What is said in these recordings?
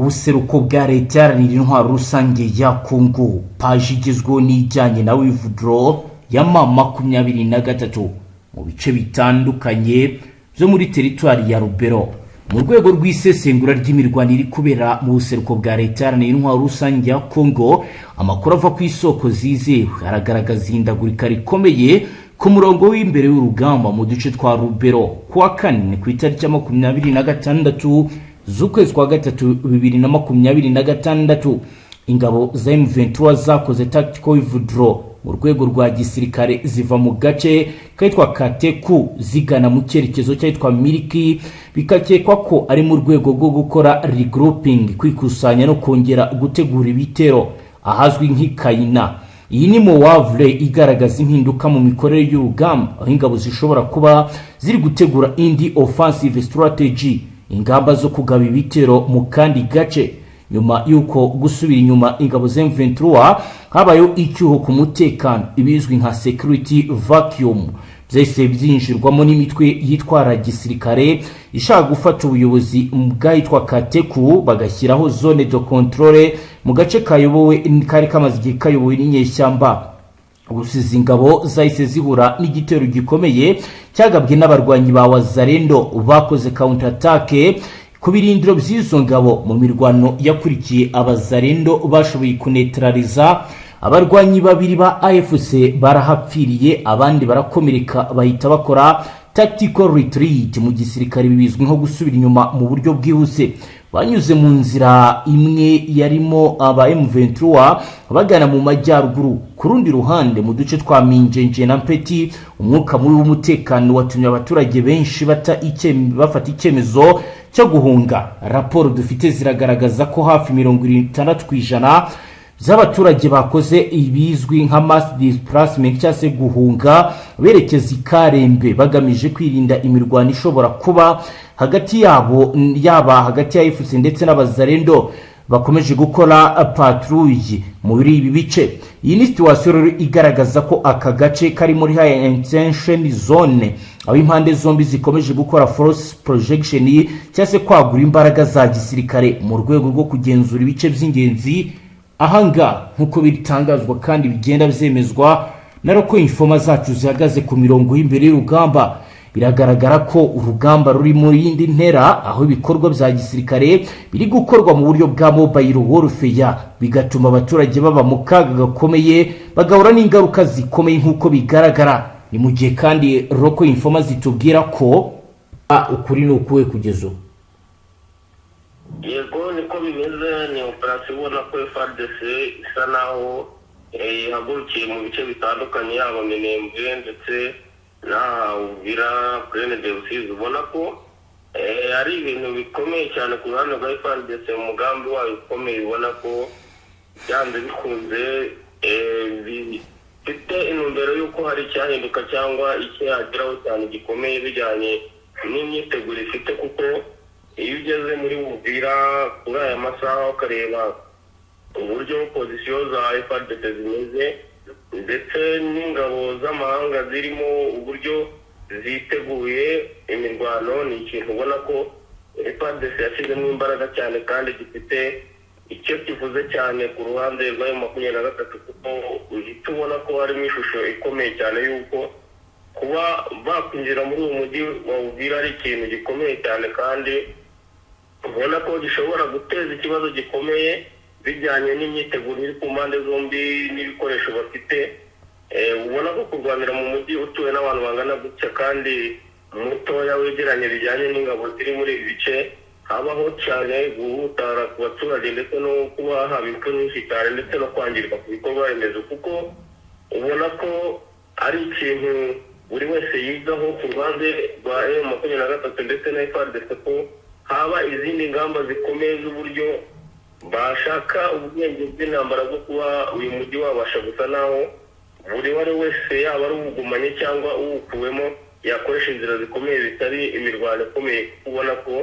Buseruko bwa Leta Iharanira Intwaro Rusange ya Kongo. Paji igezweho n'ijyanye na withdraw ya M23 mu bice bitandukanye byo muri teritwari ya Rubero. Mu rwego rw'isesengura ry'imirwano iri kubera mu buseruko bwa Leta Iharanira Intwaro Rusange ya Kongo, amakuru ava ku isoko zizewe aragaragaza ihindagurika rikomeye ku murongo w'imbere w'urugamba mu duce twa Rubero. Kuwa kane, ku itariki ya 26 z'ukwezi kwa gatatu 2026, ingabo za M23 zakoze tactical withdraw mu rwego rwa gisirikare, ziva mu gace kitwa Kateku zigana mu cyerekezo cyitwa Miriki, bikakekwa ko ari mu rwego rwo gukora regrouping, kwikusanya no kongera gutegura ibitero ahazwi nk'Ikayina. Iyi ni manoeuvre igaragaza impinduka mu mikorere y'urugamba, aho ingabo zishobora kuba ziri gutegura indi offensive strategy, ingamba zo kugaba ibitero mu kandi gace. Nyuma y'uko gusubira inyuma ingabo za M23, habayeho icyuho ku mutekano, ibizwi nka security vacuum, byahise byinjirwamo n'imitwe yitwara gisirikare ishaka gufata ubuyobozi bw'ahitwa Kateku, bagashyiraho zone de contrôle mu gace kayobowe, kari kamaze igihe kayobowe n'inyeshyamba. Gusa izi ngabo zahise zihura n'igitero gikomeye cyagabwe n'abarwanyi ba Wazalendo, bakoze counter attack ku birindiro by'izo ngabo. Mu mirwano yakurikiye, Abazalendo bashoboye kunetraliza abarwanyi babiri ba AFC, barahapfiriye, abandi barakomereka, bahita bakora tactical retreat. Mu gisirikare bizwi nko gusubira inyuma mu buryo bwihuse. Banyuze mu nzira imwe yarimo aba M23 bagana mu majyaruguru. Ku rundi ruhande, mu duce twa Minjenje na Mpeti, umwuka mubi w'umutekano watumye abaturage benshi bafata icyemezo cyo guhunga. Raporo dufite ziragaragaza ko hafi 60% z'abaturage bakoze ibizwi nka mass displacement, cyangwa se guhunga berekeza i Karembe, bagamije kwirinda imirwano ishobora kuba hagati yabo, yaba hagati ya AFC ndetse n'Abazalendo bakomeje gukora patrouille muri ibi bice. Iyi ni situation rero igaragaza ko aka gace kari muri high tension zone, aho impande zombi zikomeje gukora force projection, cyangwa se kwagura imbaraga za gisirikare mu rwego rwo kugenzura ibice by'ingenzi ahangaha, nk'uko bitangazwa kandi bigenda byemezwa na local informer zacu zihagaze ku mirongo y'imbere y'urugamba. Biragaragara ko urugamba ruri mu yindi ntera, aho ibikorwa bya gisirikare biri gukorwa mu buryo bwa mobile warfare, bigatuma abaturage baba mu kaga gakomeye, bagahura n'ingaruka zikomeye nk'uko bigaragara. Ni mu gihe kandi local informer zitubwira ko ukuri ni ukuwe kugeza ubu? Yego, niko bimeze. Ni operasiyo ubona ko FARDC isa naho ihagurukiye mu bice bitandukanye, yaba Minembwe ndetse n'aha Uvira, Plaine de Rusizi. Ubona ko ari ibintu bikomeye cyane ku ruhande rwa FARDC, umugambi wayo ukomeye. Ubona ko byanze bikunze bifite intumbero y'uko hari icyahinduka cyangwa icyo yageraho cyane gikomeye, bijyanye n'imyiteguro ifite, kuko iyo ugeze muri Uvira kuri aya masaha, ukareba uburyo position za FARDC zimeze ndetse n'ingabo z'amahanga zirimo, uburyo ziteguye imirwano, ni ikintu ubona ko FARDC yashyizemo imbaraga cyane kandi gifite icyo kivuze cyane ku ruhande rwa M23, kuko uhita ubona ko harimo ishusho ikomeye cyane y'uko kuba bakwinjira muri uwo mujyi wa Uvira ari ikintu gikomeye cyane, kandi ubona ko gishobora guteza ikibazo gikomeye bijyanye n'imyiteguro iri ku mpande zombi n'ibikoresho bafite. Ubona ko kurwanira mu mujyi utuwe n'abantu bangana gutya kandi mutoya, wegeranye bijyanye n'ingabo ziri muri ibi bice, habaho cyane guhutara ku baturage ndetse no kuba haba impfu nyinshi cyane ndetse no kwangirika ku bikorwa remezo, kuko ubona ko ari ikintu buri wese yigaho ku ruhande rwa M23 ndetse na FARDC, ko haba izindi ngamba zikomeye z'uburyo bashaka ubwenge bw'intambara bwo kuba uyu mujyi wabasha gusa naho buri uwo ari we wese, yaba ari uwugumanye cyangwa uwukuwemo, yakoresha inzira zikomeye zitari imirwano ikomeye, kuko ubona ko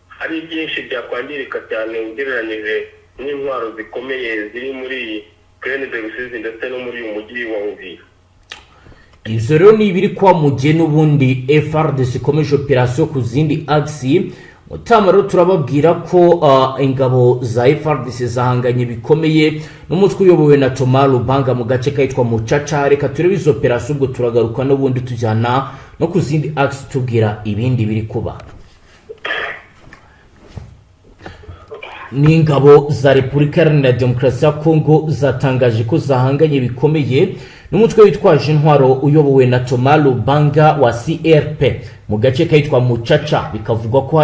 hari byinshi byakwangirika cyane ugereranyije n'intwaro zikomeye ziri muri iyi Plaine de Rusizi ndetse no muri uyu mujyi wa Uvira. Ibyo rero ni ibiri kuba mu gihe n'ubundi FARDC ikomeje operasiyo ku zindi axes. Mutama rero turababwira ko ingabo za FARDC zahanganye bikomeye n'umutwe uyobowe na Thomas Lubanga mu gace kitwa Mucaca. Reka turebe izo operasiyo, ubwo turagaruka n'ubundi tujyana no ku zindi axe, tubwira ibindi biri kuba. N'ingabo za Repubulika Iharanira Demokarasi ya Kongo zatangaje ko zahanganye bikomeye n'umutwe witwaje intwaro uyobowe na Thomas Lubanga wa CRP mu gace kitwa Mucaca. Bikavugwa ko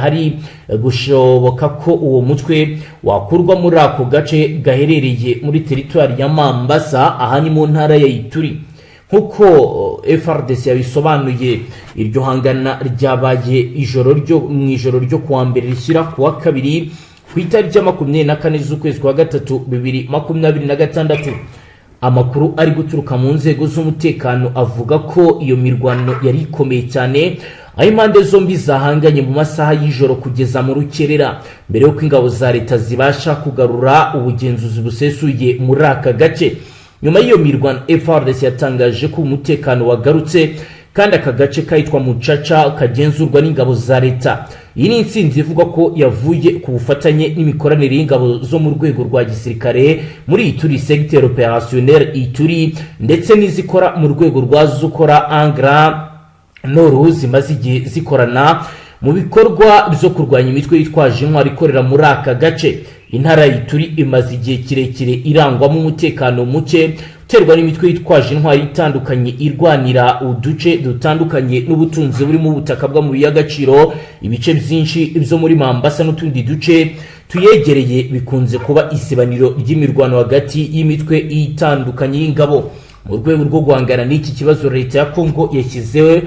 hari gushoboka ko uwo mutwe wakurwa muri ako gace gaherereye muri teritwari ya Mambasa, aha ni mu ntara ya Ituri. Nk'uko FARDC yabisobanuye, iryo hangana ryabaye ijoro ryo mu ijoro ryo kuwa mbere rishyira kuwa kabiri, ku itariki ya 24 z'ukwezi kwa gatatu 2026. Amakuru ari guturuka mu nzego z'umutekano avuga ko iyo mirwano yari ikomeye cyane, aho impande zombi zahanganye mu masaha y'ijoro kugeza mu rukerera, mbere y'uko ingabo za leta zibasha kugarura ubugenzuzi busesuye muri aka gace. Nyuma y'iyo mirwano, FARDC yatangaje ko umutekano wagarutse kandi aka gace kitwa Mucaca kagenzurwa n'ingabo za leta. Iyi ni intsinzi ivuga ko yavuye ku bufatanye n'imikoranire y'ingabo zo mu rwego rwa gisirikare muri Ituri, secteur opérationnel Ituri, ndetse n'izikora mu rwego rwa Zokora Angra Noru, zimaze igihe zikorana mu bikorwa byo kurwanya imitwe yitwaje intwaro ikorera muri aka gace. Intara ya Ituri imaze igihe kirekire irangwamo umutekano muke uterwa n'imitwe yitwaje intwaro itandukanye irwanira uduce dutandukanye n'ubutunzi burimo ubutaka bw'amabuye y'agaciro. Ibice byinshi byo muri Mambasa n'utundi duce tuyegereye bikunze kuba isibaniro ry'imirwano hagati y'imitwe itandukanye y'ingabo. Mu rwego rwo guhangana n'iki kibazo, leta ya Kongo yashyizeho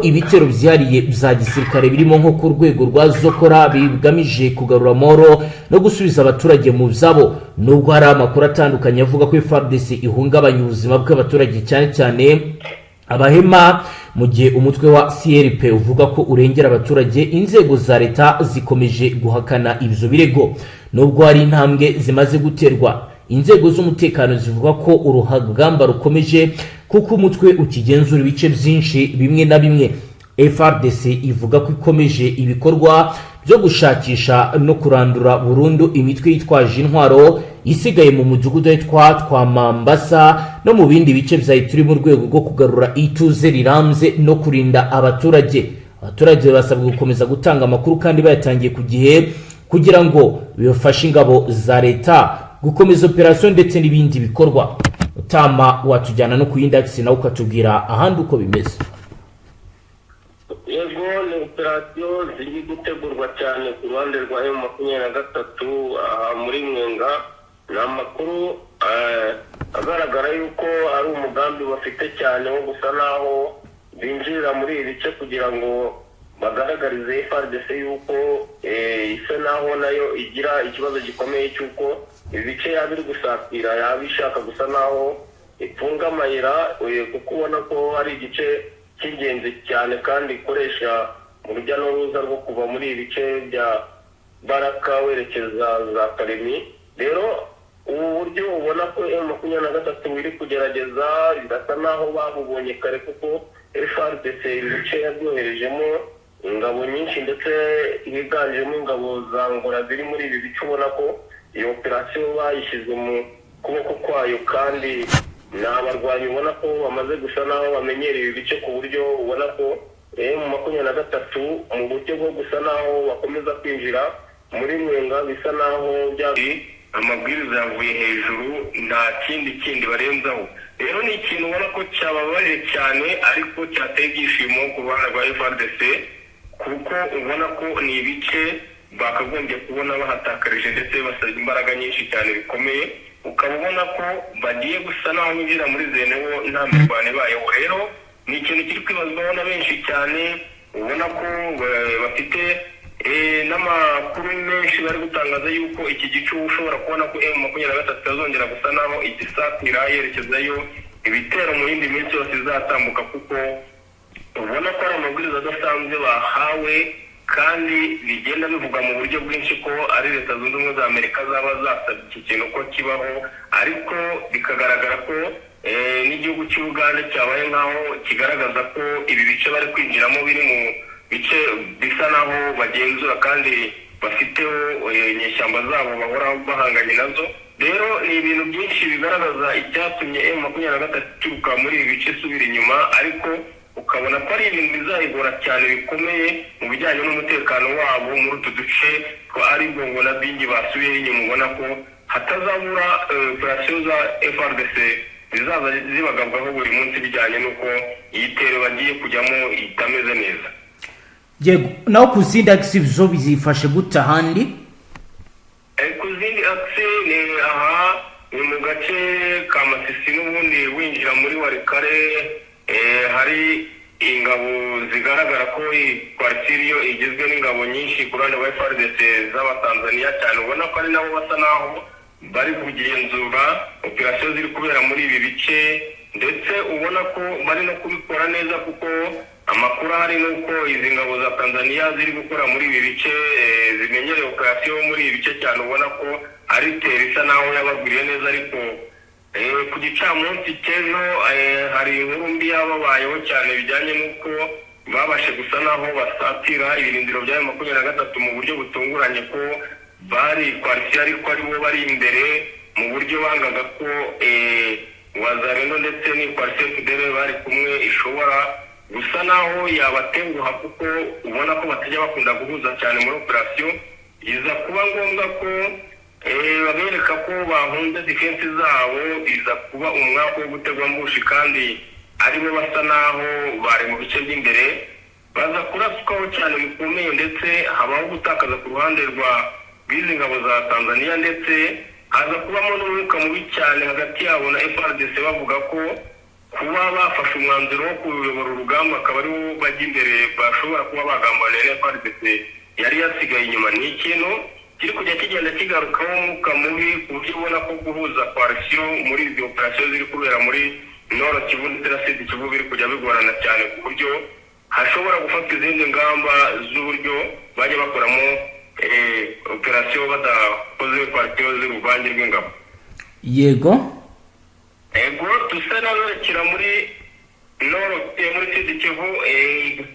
ibitero byihariye bya gisirikare, birimo nko ku rwego rwa Zokora, bigamije kugarura amahoro no gusubiza abaturage mu byabo. Nubwo hari amakuru atandukanye avuga ko FARDC ihungabanya ubuzima bw'abaturage, cyane cyane abahema, mu gihe umutwe wa CRP uvuga ko urengera abaturage, inzego za leta zikomeje guhakana ibyo birego. Nubwo hari intambwe zimaze guterwa, inzego z'umutekano zivuga ko urugamba rukomeje, kuko umutwe ukigenzura ibice byinshi bimwe na bimwe. FARDC ivuga ko ikomeje ibikorwa byo gushakisha no kurandura burundu imitwe yitwaje intwaro isigaye mu mudugudu witwa Twamambasa no mu bindi bice bya Ituri, mu rwego rwo kugarura ituze rirambye no kurinda abaturage. Abaturage basabwa gukomeza gutanga amakuru kandi bayatangiye ku gihe, kugira ngo bibafashe ingabo za leta gukomeza operasiyo ndetse n'ibindi bikorwa. Utama watujyana no ku yindi axe, nawe ukatubwira ahandi uko bimeze. Yego, ni operasiyo ziri gutegurwa cyane ku ruhande rwa M23 aha muri Mwenga. Ni amakuru agaragara yuko ari umugambi bafite cyane wo gusa naho binjirira muri ibi bice kugira ngo bagaragarize FARDC yuko isa naho nayo igira ikibazo gikomeye cy'uko ibi bice yaba iri gusatira, yaba ishaka gusa naho ifunga amayira, kuko ubona ko ari igice cy'ingenzi cyane kandi ikoresha mu rujya n'uruza rwo kuva muri ibi bice bya Baraka werekeza za Karemi. Rero ubu buryo ubona ko M23 iri kugerageza, birasa naho babubonye kare, kuko FARDC ibi bice yabyoherejemo ingabo nyinshi, ndetse higanjemo ingabo za Ngora ziri muri ibi bice. Ubona ko iyo operasiyo bayishyize mu kuboko kwayo, kandi ni abarwanyi ubona ko bamaze gusa naho bamenyereye ibi bice, ku buryo ubona ko M23 mu buryo bwo gusa naho bakomeza kwinjira muri Mwenga, bisa naho bya amabwiriza yavuye hejuru, nta kindi kindi barenzaho. Rero ni ikintu ubona ko cyababaje cyane, ariko cyateye ibyishimo ku ruhande rwa FARDC, kuko ubona ko ni ibice bakagombye kubona bahatakarije ndetse basabye imbaraga nyinshi cyane bikomeye, ukaba ubona ko bagiye gusa naho binjira muri Zenewo nta mirwano ibayeho. Rero ni ikintu kiri kwibazwaho na benshi cyane, ubona ko bafite n'amakuru menshi bari gutangaza yuko iki gice ushobora kubona ko M23 itazongera gusa naho igisatira yerekezayo ibitero mu yindi minsi yose izatambuka, kuko ubona ko ari amabwiriza adasanzwe bahawe, kandi bigenda bivugwa mu buryo bwinshi ko ari Leta Zunze Ubumwe za Amerika zaba zasabye iki kintu ko kibaho, ariko bikagaragara ko n'igihugu cy'Ubugande cyabaye nk'aho kigaragaza ko ibi bice bari kwinjiramo biri mu bice bisa naho bagenzura kandi bafiteho inyeshyamba zabo bahora bahanganye nazo. Rero ni ibintu byinshi bigaragaza icyatumye M23 ituruka muri ibi bice isubira inyuma, ariko ukabona ko ari ibintu bizayigora cyane bikomeye mu bijyanye n'umutekano wabo muri utu duce twa Arigongo na Bingi basubiyeho inyuma. Ubona ko hatazabura operasiyo za FARDC zizaza zibagabwaho buri munsi, bijyanye n'uko iyi terrain bagiye kujyamo itameze neza. Yego, naho ku zindi axes zo bizifashe gute ahandi? Ku zindi axes ni aha, ni mu gace ka Masisi n'ubundi winjira muri Walikale, hari ingabo zigaragara ko iyi coalition igizwe n'ingabo nyinshi ku ruhande rwa FARDC z'Abatanzaniya cyane, ubona ko ari nabo basa naho bari kugenzura operasiyo ziri kubera muri ibi bice, ndetse ubona ko bari no kubikora neza, kuko amakuru ahari ni uko izi ngabo za Tanzania ziri gukora muri ibi bice zimenyereye operasiyo muri ibi bice cyane. Ubona ko ari terrain isa naho yabagwiriye neza, ariko ku gicamunsi cy'ejo hari inkuru mbi yababayeho cyane bijyanye n'uko babashe gusa naho basatira ibirindiro bya 23 mu buryo butunguranye, ko bari coalition ariko aribo bari imbere mu buryo bangaga ko Wazalendo ndetse ni coalition FDLR bari kumwe ishobora gusa naho yabatenguha, kuko ubona ko batajya bakunda guhuza cyane muri operasiyo. Iza kuba ngombwa ko babereka ko bahunze défense zabo, iza kuba umwaka wo gutegwa ambush, kandi aribo basa naho bari mu bice by'imbere, baza kuraswaho cyane bikomeye, ndetse habaho gutakaza ku ruhande rwa rw'izi ngabo za Tanzania, ndetse haza kubamo n'umwuka mubi cyane hagati yabo na FARDC, bavuga ko kuba bafashe umwanzuro wo kuyobora urugamba akaba ariwo bajya imbere bashobora kuba bagambaniye na FARDC yari yasigaye inyuma. Ni ikintu kiri kujya kigenda kigarukaho umwuka mubi, ku buryo ubona ko guhuza coalition muri izi operasiyo ziri kubera muri Nord Kivu ndetse na Sud Kivu biri kujya bigorana cyane, ku buryo hashobora gufatwa izindi ngamba z'uburyo bajya bakoramo operasiyo badakoze coalition z'uruvange rw'ingabo. Ego, dusa n'aberekera muri Nord, muri Sud Kivu,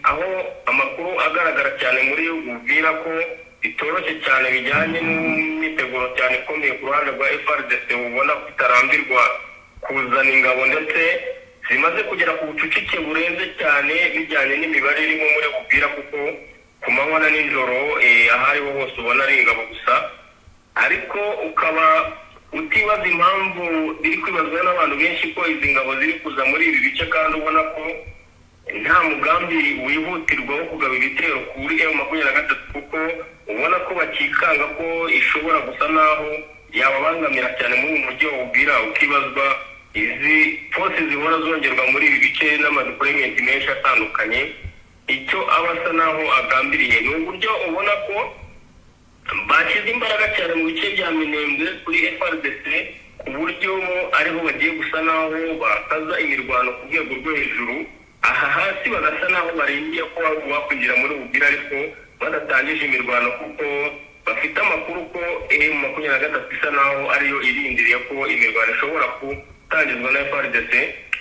aho amakuru agaragara cyane muri Uvira ko bitoroshye cyane bijyanye n'imyiteguro cyane ikomeye ku ruhande rwa FARDC, ubona ko itarambirwa kuzana ingabo ndetse zimaze kugera ku bucucike burenze cyane bijyanye n'imibare irimo muri Uvira, kuko ku manywa na nijoro aho ariho hose ubona ari ingabo gusa. Ariko ukaba utibaza impamvu biri kwibazwa n'abantu benshi ko izi ngabo ziri kuza muri ibi bice kandi ubona ko nta mugambi wihutirwa wo kugaba ibitero kuri M23, kuko ubona ko bakikanga ko ishobora gusa naho yababangamira cyane muri uyu mujyi wa Uvira. Ukibazwa izi force zihora zongerwa muri ibi bice n'amadeployment menshi atandukanye icyo aba asa naho agambiriye. Ni uburyo ubona ko bashyize imbaraga cyane mu bice bya Minembwe kuri FARDC, ku buryo ariho bagiye gusa naho bakaza imirwano ku rwego rwo hejuru, aha hasi bagasa naho barindiye ko wakwinjira muri Uvira ariko badatangije imirwano, kuko bafite amakuru ko M23 isa naho ariyo irindiriye ko imirwano ishobora gutangizwa na FARDC,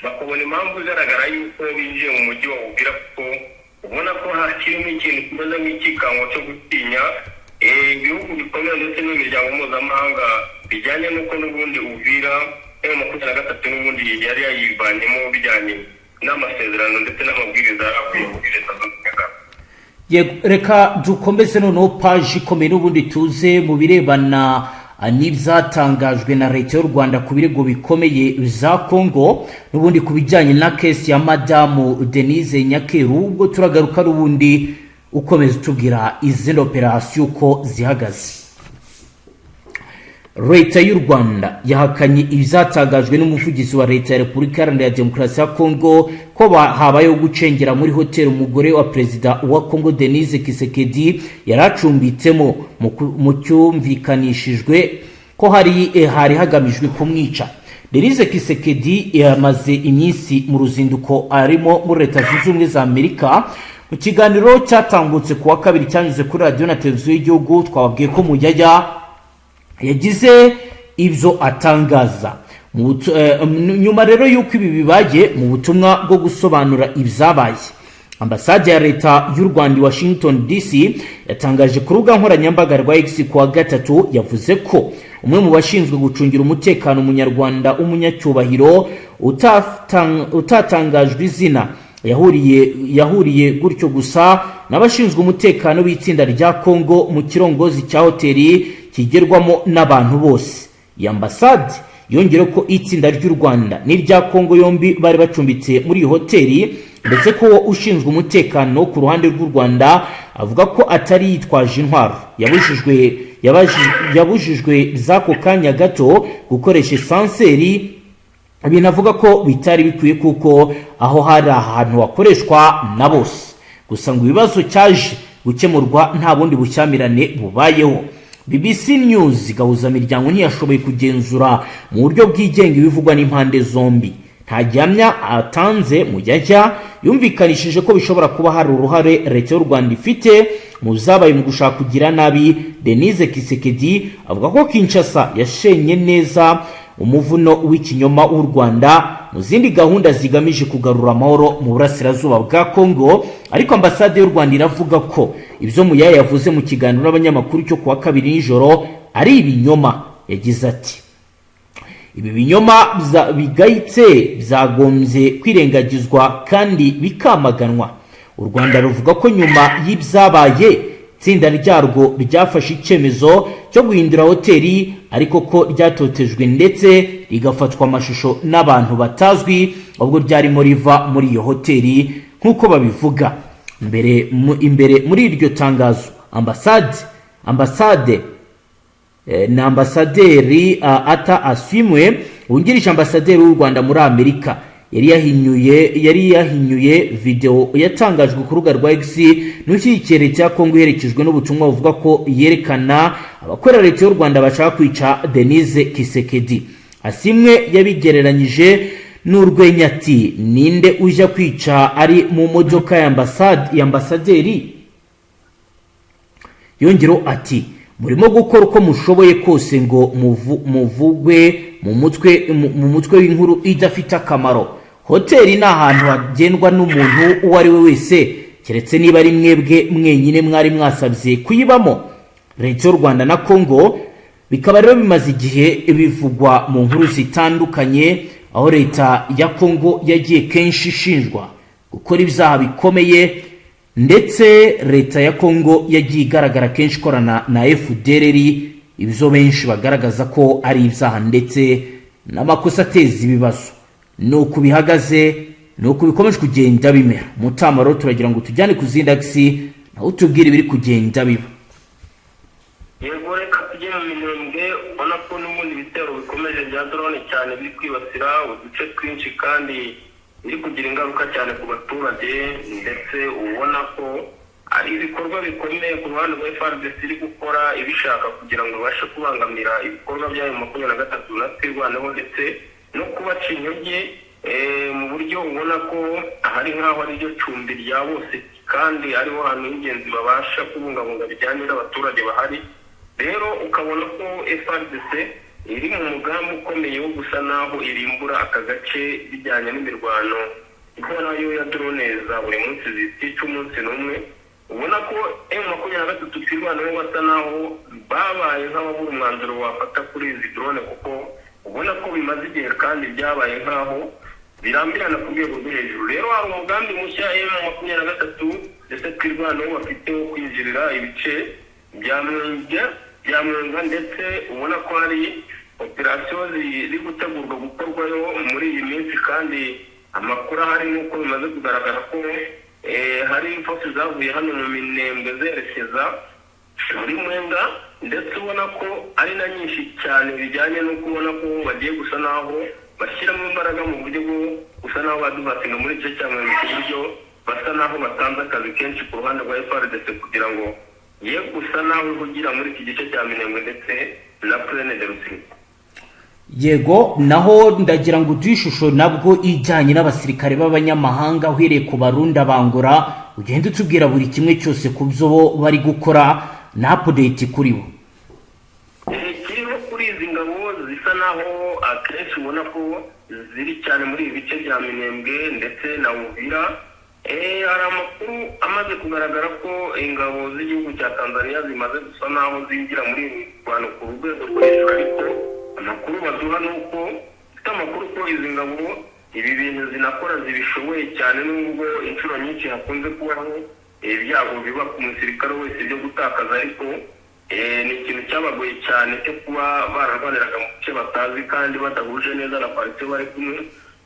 bakabona impamvu igaragara yuko binjiye mu mujyi wa Uvira, kuko ubona ko hakirimo ikintu kimeze nk'ikikango cyo gutinya ibihugu bikomeye ndetse n'imiryango mpuzamahanga, bijyanye n'uko n'ubundi Uvira M23 n'ubundi yari yayivanyemo bijyanye n'amasezerano ndetse n'amabwiriza yari akuye muri Leta Zunze Ubumwe za Yego, reka dukomeze noneho paji ikomeye n'ubundi tuze mu birebana n'ibyatangajwe na Leta y'u Rwanda ku birego bikomeye za Kongo, n'ubundi ku bijyanye na case ya Madamu Denise Nyakeru. Ubwo turagaruka n'ubundi ukomeza utubwira izindi operasiyo uko zihagaze. Leta y'u Rwanda yahakanye ibyatangajwe n'umuvugizi wa Leta ya Repubulika Iharanira Demokarasi ya Kongo ko habayeho gucengera muri hoteli umugore wa perezida wa Kongo Denise Tshisekedi yari acumbitsemo, mu cyumvikanishijwe ko hari hagamijwe kumwica. Denise Tshisekedi yamaze iminsi mu ruzinduko arimo muri Leta Zunze Ubumwe za Amerika. Mu kiganiro cyatambutse ku wa kabiri cyanyuze kuri radiyo na televiziyo y'igihugu, twababwiye ko Muyaya yagize ibyo atangaza. Nyuma rero y'uko ibi bibaye, mu butumwa bwo gusobanura ibyabaye, Ambasade ya leta y'u Rwanda i Washington DC yatangaje ku rubuga nkoranyambaga rwa X kuwa gatatu, yavuze ko umwe mu bashinzwe gucungira umutekano umunyarwanda w'umunyacyubahiro utatangajwe izina yahuriye gutyo gusa n'abashinzwe umutekano b'itsinda rya Congo mu kirongozi cya hoteli kigerwamo n'abantu bose. Iyi ambasade yongera ko itsinda ry'u Rwanda n'irya Congo yombi bari bacumbitse muri iyi hoteli, ndetse ko ushinzwe umutekano ku ruhande rw'u Rwanda avuga ko atari yitwaje intwaro yabujijwe z'ako kanya gato gukoresha ascenseur, ibintu avuga ko bitari bikwiye kuko aho hari ahantu hakoreshwa na bose. Gusa ngo ibibazo cyaje gukemurwa nta bundi bushyamirane bubayeho. BBC News Gahuzamiryango ntiyashoboye kugenzura mu buryo bwigenga ibivugwa n'impande zombi. Nta gihamya atanze. Muyaya yumvikanishije ko bishobora kuba hari uruhare leta y'u Rwanda ifite mu zabaye mu gushaka kugira nabi Denise Tshisekedi. Avuga ko Kinshasa yashenye neza umuvuno w'ikinyoma w'u Rwanda mu zindi gahunda zigamije kugarura amahoro mu burasirazuba bwa Congo. Ariko ambasade y'u Rwanda iravuga ko ibyo Muyaya yavuze mu kiganiro n'abanyamakuru cyo kuwa kabiri nijoro ari ibinyoma. Yagize ati: "Ibi binyoma bigayitse byagombye kwirengagizwa kandi bikamaganwa." U Rwanda ruvuga ko nyuma y'ibyabaye itsinda ryarwo ryafashe icyemezo cyo guhindura hoteli, ariko ko ryatotejwe ndetse rigafatwa amashusho n'abantu batazwi ubwo ryarimo riva muri iyo hoteli nk'uko babivuga. Mbere imbere muri iryo tangazo, ambasade na ambasaderi Ata Asimwe wungirije ambasaderi w'u Rwanda muri Amerika yari yahinyuye video yatangajwe ku rubuga rwa X n'ushyigikiye leta ya Kongo, iherekejwe n'ubutumwa buvuga ko yerekana abakorera leta y'u Rwanda bashaka kwica Denise Tshisekedi. Asimwe yabigereranyije n'urwenya, ati: "Ninde ujya kwica ari mu modoka ya ambasaderi?" Yongeraho ati: "Murimo gukora uko mushoboye kose ngo muvugwe mu mutwe w'inkuru idafite akamaro. Hoteli ni ahantu hagendwa n'umuntu uwo ari we wese, keretse niba ari mwebwe mwenyine mwari mwasabye kuyibamo." Leta y'u Rwanda na Congo bikaba rero bimaze igihe bivugwa mu nkuru zitandukanye, aho leta ya Congo yagiye kenshi ishinjwa gukora ibyaha bikomeye, ndetse leta ya Congo yagiye igaragara kenshi ikorana na FDLR, ibyo benshi bagaragaza ko ari ibyaha ndetse n'amakosa ateza ibibazo. Ni uku bihagaze, ni uku bikomeje kugenda bimera. Mutamaro, turagira ngo tujyane ku zindi axes, nawe utubwire ibiri kugenda biba. Yego, reka tujye mu Minembwe. Ubona ko n'ubundi ibitero bikomeje bya drone cyane biri kwibasira uduce twinshi kandi biri kugira ingaruka cyane ku baturage, ndetse ubona ko ari ibikorwa bikomeye ku ruhande rwa FARDC iri gukora ibishaka kugira ngo ibashe kubangamira ibikorwa byayo 23 na Twirwaneho, ndetse no kubaca intege mu buryo ubona ko ahari nk'aho ari ryo cumbi rya bose kandi ariho hantu h'ingenzi babasha kubungabunga bijyanye n'abaturage bahari. Rero ukabona ko FARDC iri mu mugambi ukomeye wo gusa naho irimbura aka gace bijyanye n'imirwano ihorayo ya drone za buri munsi zitica umunsi n'umwe. Ubona ko M23 Twirwaneho basa naho babaye nk'ababura umwanzuro wafata kuri izi drone, kuko ubona ko bimaze igihe kandi byabaye nk'aho birambirana ku rwego rwo hejuru. Rero hari umugambi mushya M23 ndetse Twirwaneho bafite wo kwinjirira ibice bya Mwenga, ndetse ubona ko hari operasiyo ziri gutegurwa gukorwayo muri iyi minsi. Kandi amakuru ahari nk'uko bimaze kugaragara ko hari force zavuye hano mu Minembwe zerekeza muri Mwenga, ndetse ubona ko ari na nyinshi cyane bijyanye no kubona ko bagiye gusa naho bashyiramo imbaraga mu buryo bwo gusa naho baduhatinga muri igice cya Mwenga, ku buryo basa naho batanze akazi kenshi ku ruhande rwa FARDC kugira ngo ye gusa naho ihugira muri iki gice cya Minembwe ndetse na Plaine de Rusizi. Yego, naho ndagira ngo uduhe ishusho nabwo ijyanye n'abasirikare b'abanyamahanga, uhereye ku Barundi, Abangora, ugende utubwira buri kimwe cyose ku byo bo bari gukora na update kuri bo. Kiriho kuri izi ngabo zisa naho akenshi ubona ko ziri cyane muri ibi bice bya Minembwe ndetse na Uvira. Hari amakuru amaze kugaragara ko ingabo z'igihugu cya Tanzania zimaze gusa naho zinjira muri iyi mirwano ku rwego rwo hejuru, ariko amakuru baduha ni uko dufite amakuru ko izi ngabo ibi bintu zinakora zibishoboye cyane, nubwo inshuro nyinshi hakunze kubaho ibyago biba ku musirikare wese byo gutakaza, ariko ni ikintu cyabagoye cyane cyo kuba bararwaniraga mu bice batazi kandi badahuje neza na parite bari kumwe.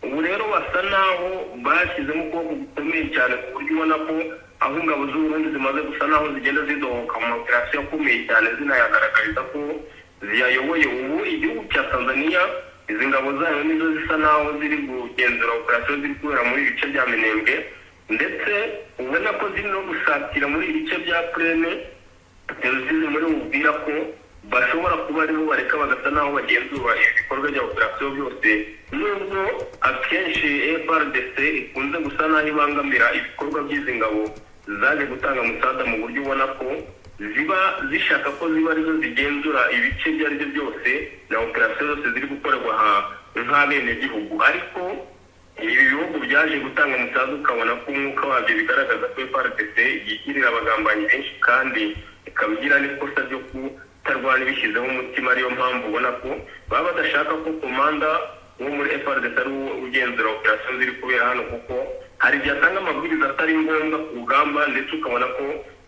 Ubu rero basa naho bashyizemo ukuboko gukomeye cyane, ku buryo ubona ko aho ingabo z'Uburundi zimaze gusa naho zigenda zidohoka mu ma opérations akomeye cyane, zinayagaragariza ko ziyayoboye. Ubu igihugu cya Tanzania, izi ngabo zayo nizo zisa naho ziri kugenzura opérations ziri kubera muri ibi bice bya Minembwe, ndetse ubona ko ziri no gusatira muri ibi bice bya Plaine Rusizi, muri Bubwira ko bashobora kuba aribo bareka bagasa naho bagenzura ibikorwa bya opération byose, nubwo akenshi FARDC ikunze gusa naho ibangamira ibikorwa by'izi ngabo zaje gutanga umusada, mu buryo ubona ko ziba zishaka ko ziba arizo zigenzura ibice ibyo ari byo byose na opération zose ziri gukorerwa aha nk'abenegihugu. Ariko ibi bihugu byaje gutanga umusada, ukabona ko umwuka wabyo bigaragaza ko FARDC yigirira abagambanyi benshi, kandi ikaba igira n'ikosa ryo kutarwana ibishyizeho umutima. Ariyo mpamvu ubona ko baba badashaka ko commander wo muri FARDC ari we ugenzura opération ziri kubera hano, kuko hari igihe atanga amabwiriza atari ngombwa ku rugamba, ndetse ukabona ko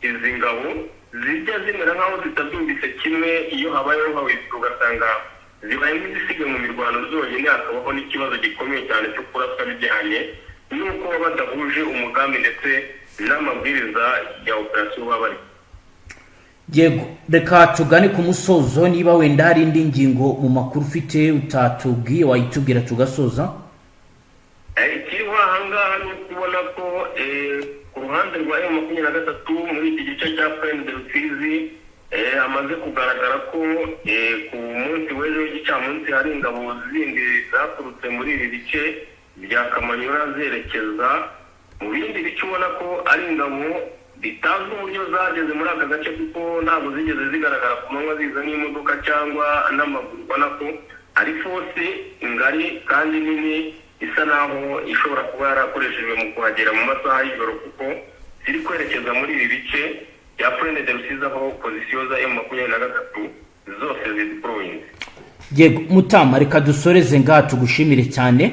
izi ngabo zijya zimera nk'aho zitabyumvise kimwe. Iyo habayeho hawitwa, ugasanga zibaye nk'izisigaye mu mirwano zonyine, hakabaho n'ikibazo gikomeye cyane cyo kuraswa, bijyanye n'uko baba badahuje umugambi ndetse n'amabwiriza ya opération baba bari. Yego, reka tugane ku musozo. Niba wenda hari indi ngingo mu makuru ufite utatubwiye, wayitubwira tugasoza. Ikiriho ahangaha ni ukubona ko ku ruhande rwa M23 muri iki gice cya Plaine de Rusizi hamaze kugaragara ko ku munsi w'ejo w'igicamunsi hari ingabo zindi zaturutse muri ibi bice bya Kamanyura zerekeza mu bindi bice. Ubona ko ari ingabo bitazwi uburyo zageze muri aka gace, kuko ntabwo zigeze zigaragara ku manywa ziza n'imodoka cyangwa n'amaguru. Ubona ko ari force ngari kandi nini, isa naho ishobora kuba yarakoreshejwe mu kuhagera mu masaha y'ijoro, kuko ziri kwerekeza muri ibi bice bya Plaine de Rusizi, aho position za M23 zose zideployinze. Yego mutama, reka dusoreze ngaha, tugushimire cyane.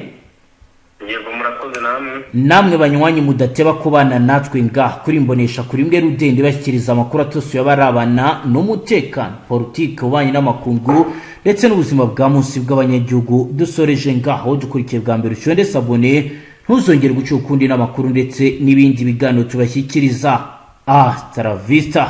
Yego, murakoze namwe. Namwe banywanyi mudateba kubana natwe ngaha kuri Imbonesha kuri imwe rudende, bashyikiriza amakuru atosuye abarabana n'umutekano, politiki, ububanyi n'amakungu ndetse n'ubuzima bwa munsi bw'abanyagihugu. Dusoreje ngaho. Dukurikiye bwa mbere, ushonde s'abonner, ntuzongere guca ukundi n'amakuru ndetse n'ibindi biganiro tubashyikiriza. Hasta la vista.